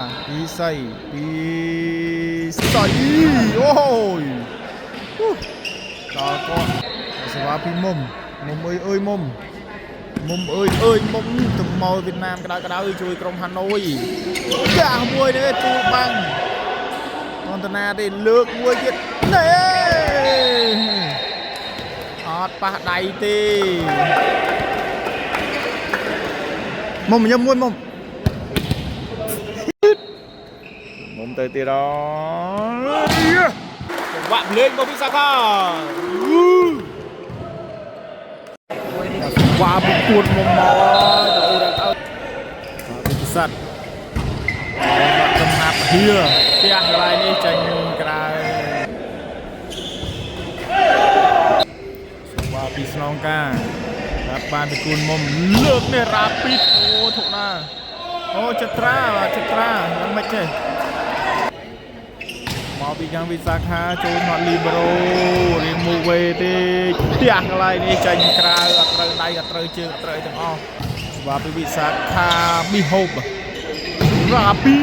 ពីសៃពីសៃអូយដល់គាត់សេវាពីមុំមុំអើយអើយមុំមុំអើយអើយមុំទៅមកវៀតណាមក្តៅក្តៅជួយក្រុមហាណូយចាស់មួយនេះទូបាំងតន្តនាទេលើកមួយទៀតនេះអត់ប៉ះដៃទេមុំញឹមមួយមុំមុំទៅទៀតអចង្វាក់ភ្លេងមកពីសាខាវ៉ាប្រកួតមុំមកទៅអូរ៉ាអើវិទ្យសាស្ត្រដាក់កំណាប់ហៀផ្ទះកន្លែងនេះចេញក្រៅវ៉ាពីស្នងការรับបានពីគូនមុំលើកនេះរ៉ាពីតអូធុកណាអូចត្រាចត្រាមិនមិនទេមកពីខាងវិសាខាចូលមកលីបេរ៉ូរៀងមូវេទេផ្ទះកន្លែងនេះចេញក្រៅអត់ត្រូវដៃអត់ត្រូវជើងអត់ត្រូវអីទាំងអស់ស្វាពីវិសាខាប៊ីហូបរ៉ាពី